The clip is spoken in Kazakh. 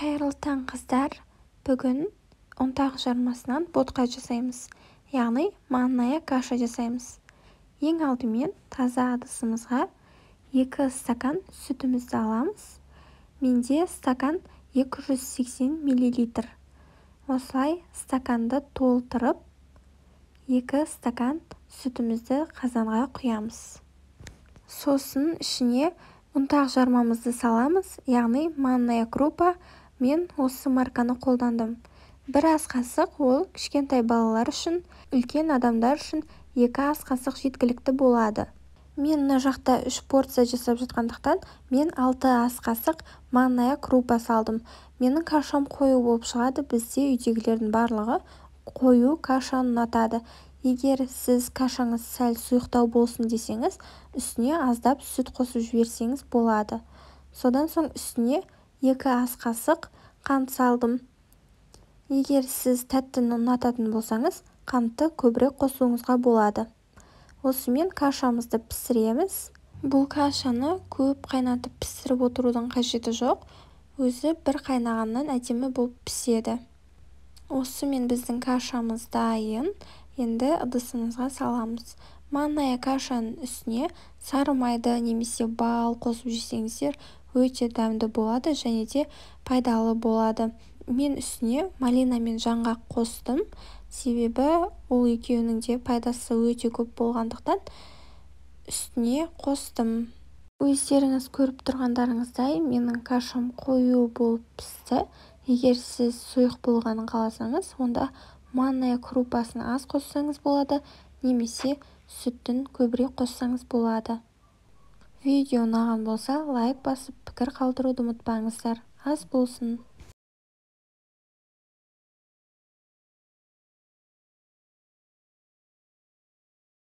Қайырлы таң, қыздар! Бүгін ұнтақ жармасынан ботқа жасаймыз, яғни манная каша жасаймыз. Ең алдымен таза ыдысымызға 2 стакан сүтімізді аламыз. Менде стакан 280 миллилитр. Осылай стаканды толтырып, 2 стакан сүтімізді қазанға құямыз. Сосын ішіне ұнтақ жармамызды саламыз, яғни манная крупа. Мен осы марканы қолдандым. 1 ас қасық ол кішкентай балалар үшін, үлкен адамдар үшін 2 ас қасық жеткілікті болады. Мен мына жақта 3 порция жасап жатқандықтан, мен 6 ас қасық манная крупа салдым. Менің кашам қою болып шығады. Бізде үйдегілердің барлығы қою кашаны ұнатады. Егер сіз кашаңыз сәл сұйықтау болсын десеңіз, үстіне аздап сүт қосып жіберсеңіз болады. Содан соң үстіне 2 ас қасық қант салдым. Егер сіз тәттіні ұнататын болсаңыз, қантты көбірек қосуыңызға болады. Осымен кашамызды пісіреміз. Бұл кашаны көп қайнатып пісіріп отырудың қажеті жоқ. Өзі бір қайнағаннан әдемі болып піседі. Осымен біздің кашамыз дайын. Енді ыдысымызға саламыз. Манная кашаның үстіне сары майды немесе бал қосып жесеңіздер, өте дәмді болады және де пайдалы болады. Мен үстіне малина мен жаңғақ қостым, себебі ол екеуінің де пайдасы өте көп болғандықтан үстіне қостым. Өздеріңіз көріп тұрғандарыңыздай, менің кашам қою болып пісті. Егер сіз сұйық болғанын қаласаңыз, онда манная крупасын аз қоссаңыз болады, немесе сүттін көбірек қоссаңыз болады. Видео ұнаған болса, лайк басып, пікір қалдыруды ұмытпаңыздар. Ас болсын!